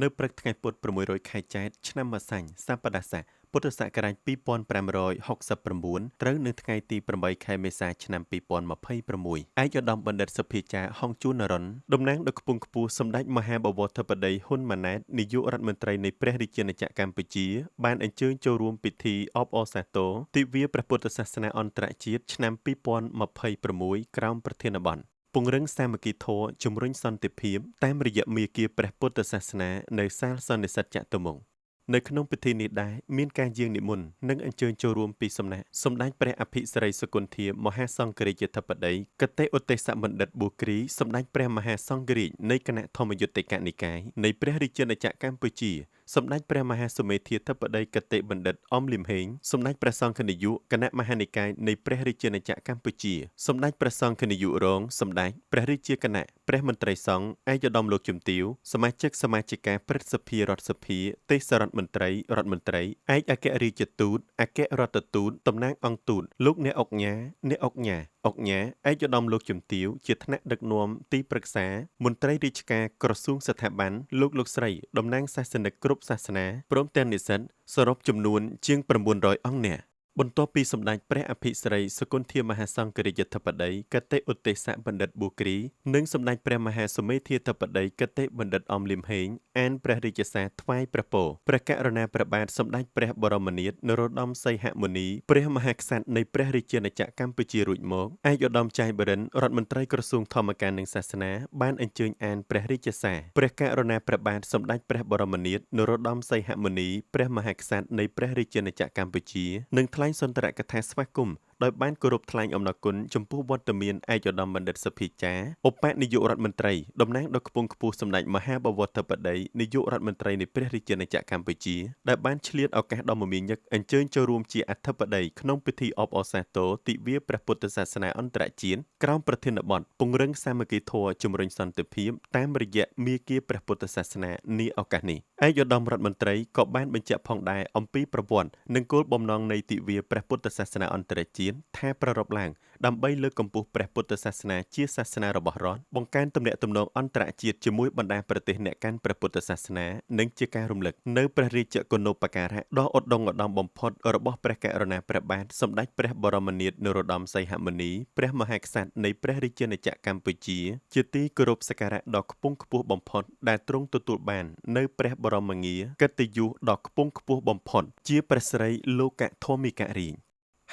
នៅព្រឹកថ្ងៃពុធ6រោចខែចែត្រឆ្នាំម្សាញ់សប្តាហ៍ស័កពុទ្ធសករាជ2569ត្រូវនៅថ្ងៃទី8ខែមេសាឆ្នាំ2026ឯកឧត្តមបណ្ឌិតសភាចារហុងជួននរុនតំណាងដ៏ខ្ពង់ខ្ពស់សម្ដេចមហាបវរធិបតីហ៊ុនម៉ាណែតនាយករដ្ឋមន្ត្រីនៃព្រះរាជាណាចក្រកម្ពុជាបានអញ្ជើញចូលរួមពិធីអបអរសាទរទិវាព្រះពុទ្ធសាសនាអន្តរជាតិឆ្នាំ2026ក្រោមប្រធានបទពង្រឹងសាមគ្គីធម៌ជំរុញសន្តិភាពតាមរយៈមាគ៌ាព្រះពុទ្ធសាសនានៅសាលសន្និសីទចតុមុខនៅក្នុងពិធីនេះដែរមានការយាងនិមន្តនិងអញ្ជើញចូលរួមពីសំណាក់សម្ដេចព្រះអភិសិរិយសុគន្ធាមហាសង្ឃរាជាធិបតីគតិឧទ្ទេសបណ្ឌិតប៊ូគ្រីសម្ដេចព្រះមហាសង្ឃរាជនៃគណៈធម្មយុត្តិកនិកាយនៃព្រះរាជាណាចក្រកម្ពុជាសម្ដេចព្រះមហាសុមេធាធិបតីគតិបណ្ឌិតអំលឹមហេងសម្ដេចព្រះសង្ឃនាយកគណៈមហានិកាយនៃព្រះរាជាណាចក្រកម្ពុជាសម្ដេចព្រះសង្ឃនាយករងសម្ដេចព្រះរាជាគណៈព្រះមន្ត្រីសង្ឃឯកឧត្តមលោកជំទាវសមាជិកសមាជិកាព្រឹទ្ធសភារដ្ឋសភាទេសរដ្ឋមន្ត្រីរដ្ឋមន្ត្រីឯកអគ្គរាជទូតអគ្គរដ្ឋទូតតំណាងអង្គទូតលោកអ្នកអុកញ៉ាអ្នកអុកញ៉ាអុកញ៉ាឯកឧត្តមលោកជំទាវជាថ្នាក់ដឹកនាំទីប្រឹក្សាមន្ត្រីរាជការក្រសួងស្ថាប័នលោកលោកស្រីតំណាងសាសនិកគ្រប់សាសនាព្រមទាំងនិស្សិតសរុបចំនួនជាង900អង្គនាក់បន្ទាប់ពីសម្ដេចព្រះអភិសិរិយសុគន្ធាមហាសង្ឃរាជធិបតីគតិឧទ្ទេសបណ្ឌិតប៊ូគ្រីនិងសម្ដេចព្រះមហាសុមេធាធិបតីគតិបណ្ឌិតអំលឹមហេងអានព្រះរាជសារថ្វាយព្រះពរព្រះករុណាព្រះបាទសម្ដេចព្រះបរមនាថនរោត្តមសីហមុនីព្រះមហាក្សត្រនៃព្រះរាជាណាចក្រកម្ពុជារួចមកឯកឧត្តមចៃបរិនរដ្ឋមន្ត្រីក្រសួងធម្មការនិងសាសនាបានអញ្ជើញអានព្រះរាជសារព្រះករុណាព្រះបាទសម្ដេចព្រះបរមនាថនរោត្តមសីហមុនីព្រះមហាក្សត្រនៃព្រះរាជាណាចក្រកម្ពុជានិងថ្លែងសុន្ទរកថាស្វាគមន៍ដោយបានគោរពថ្លែងអំណរគុណចំពោះវត្តមានឯកឧត្តមបណ្ឌិតសភាចារឧបនាយករដ្ឋមន្ត្រីតំណាងដ៏ខ្ពង់ខ្ពស់សម្ដេចមហាបវរធិបតីនាយករដ្ឋមន្ត្រីនៃព្រះរាជាណាចក្រកម្ពុជាដែលបានឆ្លៀតឱកាសដ៏មមាញឹកអញ្ជើញចូលរួមជាអធិបតីក្នុងពិធីអបអរសាទរទិវាព្រះពុទ្ធសាសនាអន្តរជាតិក្រោមប្រធានបទពង្រឹងសាមគ្គីធម៌ជំរុញសន្តិភាពតាមរយៈមាគ៌ាព្រះពុទ្ធសាសនានាឱកាសនេះឯកឧត្តមរដ្ឋមន្ត្រីក៏បានបញ្ជាក់ផងដែរអំពីប្រវត្តិនិងគោលបំណងនៃទិវាព្រះពុទ្ធសាសនាអន្តរជាតិថាប្រារព្ធឡើងដើម្បីលើកកម្ពស់ព្រះពុទ្ធសាសនាជាសាសនារបស់រដ្ឋបង្កើនទំនាក់ទំនងអន្តរជាតិជាមួយបណ្ដាប្រទេសអ្នកកាន់ព្រះពុទ្ធសាសនានិងជាការរំលឹកនៅព្រះរាជគុណូបការៈដ៏ឧត្តមឧត្តមបំផុតរបស់ព្រះករុណាព្រះបាទសម្ដេចព្រះបរមនាថនរោត្តមសីហមុនីព្រះមហាក្សត្រនៃព្រះរាជាណាចក្រកម្ពុជាជាទីគោរពសក្ការៈដ៏ខ្ពង់ខ្ពស់បំផុតដែលទ្រង់ទទួលបាននៅព្រះបរមងារកិត្តិយសដ៏ខ្ពង់ខ្ពស់បំផុតជាព្រះស្រីលោកធម្មិករាជ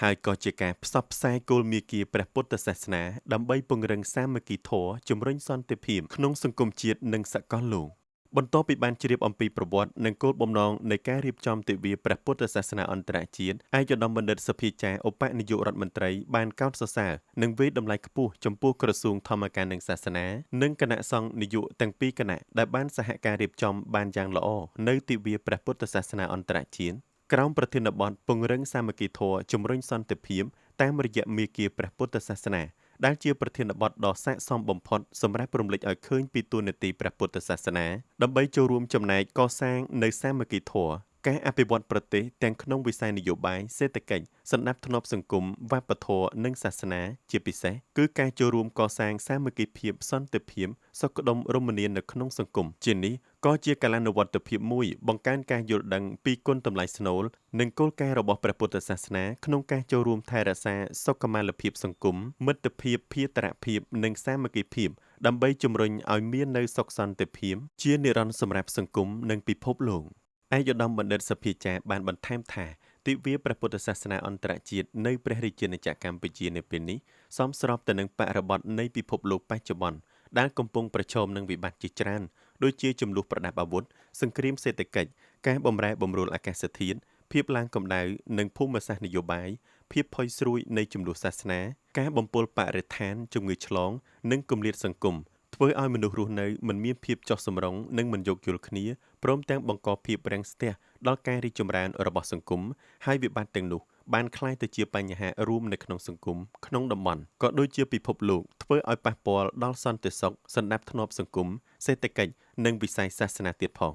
ហើយក៏ជាការផ្សព្វផ្សាយគោលមាគ៌ាព្រះពុទ្ធសាសនាដើម្បីពង្រឹងសាមគ្គីធម៌ជំរុញសន្តិភាពក្នុងសង្គមជាតិនិងសកលលោកបន្ទាប់ពីបានជ្រាបអំពីប្រវត្តិនិងគោលបំណងនៃការរៀបចំទិវាព្រះពុទ្ធសាសនាអន្តរជាតិឯកឧត្តមបណ្ឌិតសភាចារឧបនាយករដ្ឋមន្ត្រីបានកោតសរសើរនិងវាយតម្លៃខ្ពស់ចំពោះក្រសួងធម្មការនិងសាសនានិងគណៈសង្ឃនាយកទាំងពីរគណៈដែលបានសហការរៀបចំបានយ៉ាងល្អនៅទិវាព្រះពុទ្ធសាសនាអន្តរជាតិក្រោមប្រធានបទពង្រឹងសាមគ្គីធម៌ជំរុញសន្តិភាពតាមរយៈមាគ៌ាព្រះពុទ្ធសាសនាដែលជាប្រធានបទដ៏ស័ក្តិសមបំផុតសម្រាប់រំលេចឲ្យឃើញពីតួនាទីព្រះពុទ្ធសាសនាដើម្បីចូលរួមចំណែកកសាងនូវសាមគ្គីធម៌ការអភិវឌ្ឍប្រទេសទាំងក្នុងវិស័យនយោបាយសេដ្ឋកិច្ចសណ្ដាប់ធ្នាប់សង្គមវប្បធម៌និងសាសនាជាពិសេសគឺការចូលរួមកសាងសាមគ្គីភាពសន្តិភាពសុខដុមរមនានៅក្នុងសង្គមជានេះក៏ជាកាលានុវត្តភាពមួយបង្កើនការយល់ដឹងពីគុណតម្លៃស្នូលនិងគោលការណ៍របស់ព្រះពុទ្ធសាសនាក្នុងការចូលរួមថែរក្សាសុខុមាលភាពសង្គមមិត្តភាពភាតរភាពនិងសាមគ្គីភាពដើម្បីជំរុញឲ្យមាននូវសុខសន្តិភាពជានិរន្តរ៍សម្រាប់សង្គមនិងពិភពលោកឯកឧត្តមបណ្ឌិតសភាចារបានបន្ថែមថាទិវាព្រះពុទ្ធសាសនាអន្តរជាតិនៅព្រះរាជាណាចក្រកម្ពុជានៅពេលនេះសមស្របទៅនឹងបរិបទនៃពិភពលោកបច្ចុប្បន្នដែលកំពុងប្រឈមនឹងវិបត្តិជាច្រើនដូចជាជម្លោះប្រដាប់អាវុធសង្គ្រាមសេដ្ឋកិច្ចការបម្រែបម្រួលអាកាសធាតុភាពឡើងកម្ដៅនិងភូមិសាស្ត្រនយោបាយភាពផុយស្រួយនៃជម្លោះសាសនាការបំពុលបរិស្ថានជំងឺឆ្លងនិងគម្លាតសង្គមធ្វើឲ្យមនុស្សរស់នៅមិនមានភាពចុះសម្រុងនិងមិនយោគយល់គ្នាព្រមទាំងបង្កភាពរាំងស្ទះដល់ការរីកចម្រើនរបស់សង្គមហើយវិបត្តិទាំងនោះបានក្លាយទៅជាបញ្ហារួមនៅក្នុងសង្គមក្នុងតំបន់ក៏ដូចជាពិភពលោកធ្វើឲ្យប៉ះពាល់ដល់សន្តិសុខសណ្ដាប់ធ្នាប់សង្គមសេដ្ឋកិច្ចនិងវិស័យសាសនាទៀតផង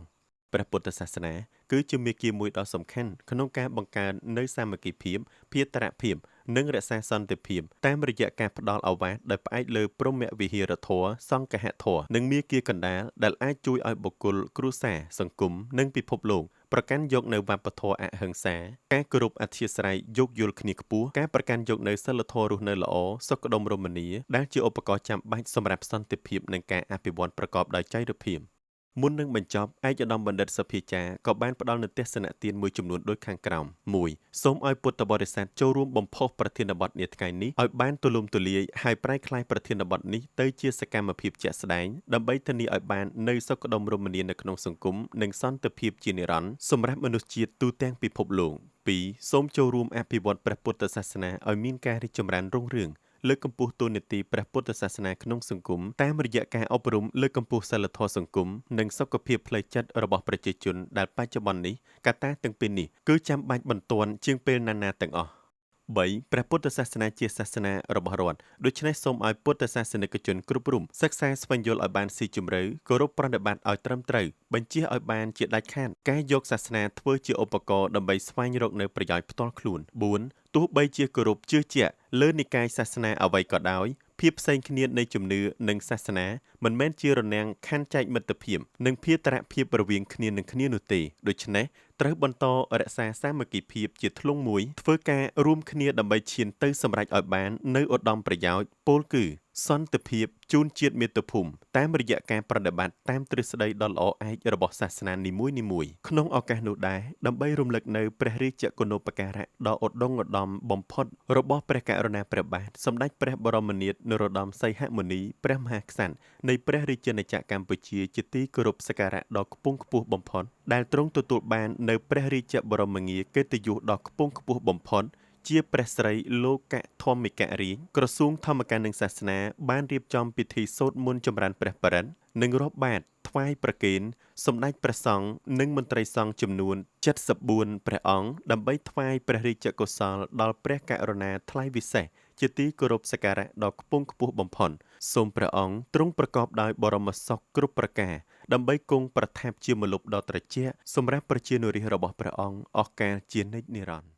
ព្រះពុទ្ធសាសនាគឺជាមាគ៌ាមួយដ៏សំខាន់ក្នុងការបង្កើននូវសាមគ្គីភាពភាតរភាព និងរក្សាសន្តិភាពតាមរយៈការផ្ដល់ឱវាទដោយផ្អែកលើព្រហ្មវិហារធម៌ សង្គហធម៌ និងមាគ៌ាកណ្ដាលដែលអាចជួយឲ្យបុគ្គល គ្រួសារ សង្គម និងពិភពលោកប្រកាន់យកនូវវប្បធម៌អហិង្សា ការគោរពអធ្យាស្រ័យយោគយល់គ្នាខ្ពស់ ការប្រកាន់យកនូវសីលធម៌រស់នៅល្អ សុខដុមរមនា ដែលជាឧបករណ៍ចាំបាច់សម្រាប់សន្តិភាពនិងការអភិវឌ្ឍប្រកបដោយចីរភាព។ មុននឹងបញ្ចប់ ឯកឧត្តមបណ្ឌិតសភាចារក៏បានផ្ដល់នូវទស្សនទានមួយចំនួនដូចខាងក្រោម 1 សូមឲ្យពុទ្ធបរិស័ទចូលរួមបំផុសប្រធានបទនាថ្ងៃនេះឲ្យបានទូលំទូលាយ ហើយប្រែក្លាយប្រធានបទនេះទៅជាសកម្មភាពជាក់ស្ដែង ដើម្បីធានាឲ្យបាននូវសុខដុមរមនានៅក្នុងសង្គម និងសន្តិភាពជានិរន្តរ៍សម្រាប់មនុស្សជាតិទូទាំងពិភពលោក 2 សូមចូលរួមអភិវឌ្ឍព្រះពុទ្ធសាសនាឲ្យមានការរីកចម្រើនរុងរឿង លើកកម្ពស់តួនាទីព្រះពុទ្ធសាសនាក្នុងសង្គមតាមរយៈការអប់រំលើកកម្ពស់សីលធម៌សង្គម និងសុខភាពផ្លូវចិត្តរបស់ប្រជាជនដែលបច្ចុប្បន្ននេះកត្តាទាំងពីរនេះគឺចាំបាច់បន្ទាន់ជាងពេលណាៗទាំងអស់ 3 ព្រះពុទ្ធសាសនាជាសាសនារបស់រដ្ឋ ដូច្នេះសូមឲ្យពុទ្ធសាសនិកជនគ្រប់រូបសិក្សាស្វែងយល់ឲ្យបានស៊ីជម្រៅ គោរពប្រតិបត្តិឲ្យត្រឹមត្រូវ បញ្ជាឲ្យបានជាដាច់ខាតការយកសាសនាធ្វើជាឧបករណ៍ដើម្បីស្វែងរកនូវប្រយោជន៍ផ្ទាល់ខ្លួន 4 ទោះបីជាគោរពជឿជាក់លើនិកាយសាសនាអ្វីក៏ដោយ ភាពផ្សេងគ្នានៃជំនឿនិងសាសនាមិនមែនជារនាំងខណ្ឌចែកមិត្តភាពនិងភាតរភាពរវាងគ្នានឹងគ្នានោះទេ ដូច្នេះត្រូវបន្តរក្សាសាមគ្គីភាពជាធ្លុងមួយ ធ្វើការរួមគ្នាដើម្បីឈានទៅសម្រេចឲ្យបាននូវឧត្តមប្រយោជន៍ ពោលគឺសន្តិភាពជូនជាតិមាតុភូមិតាមរយៈការប្រតិបត្តិតាមទ្រឹស្ដីដ៏ល្អឯករបស់សាសនានីមួយៗ ក្នុងឱកាសនោះដែរ ដើម្បីរំលឹកនូវព្រះរាជគុណូបការៈដ៏ឧត្តុង្គឧត្តមបំផុតរបស់ព្រះករុណាព្រះបាទសម្ដេចព្រះបរមនាថនរោត្តមសីហមុនីព្រះមហាក្សត្រនៃព្រះរាជាណាចក្រកម្ពុជាជាទីគោរពសក្ការៈដ៏ខ្ពង់ខ្ពស់បំផុត ដែលទ្រង់ទទួលបាននូវព្រះរាជបរមងារកិត្តិយសដ៏ខ្ពង់ខ្ពស់បំផុតជាព្រះស្រីលោកធម្មិករាជ ក្រសួងធម្មការនិងសាសនាបានរៀបចំពិធីសូត្រមន្តចម្រើនព្រះបរិត្តនិងរាប់បាតថ្វាយប្រគេនសម្ដេចព្រះសង្ឃនិងមន្ត្រីសង្ឃចំនួន74ព្រះអង្គ ដើម្បីថ្វាយព្រះរាជកុសលដល់ព្រះករុណាថ្លៃវិសេសជាទីគោរពសក្ការៈដ៏ខ្ពង់ខ្ពស់បំផុត សូមព្រះអង្គទ្រង់ប្រកបដោយបរមសុខគ្រប់ប្រការ ដើម្បីគង់ប្រថាប់ជាម្លប់ដ៏ត្រជាក់សម្រាប់ប្រជានុរាស្ត្ររបស់ព្រះអង្គអស់កាលជានិច្ចនិរន្តរ៍។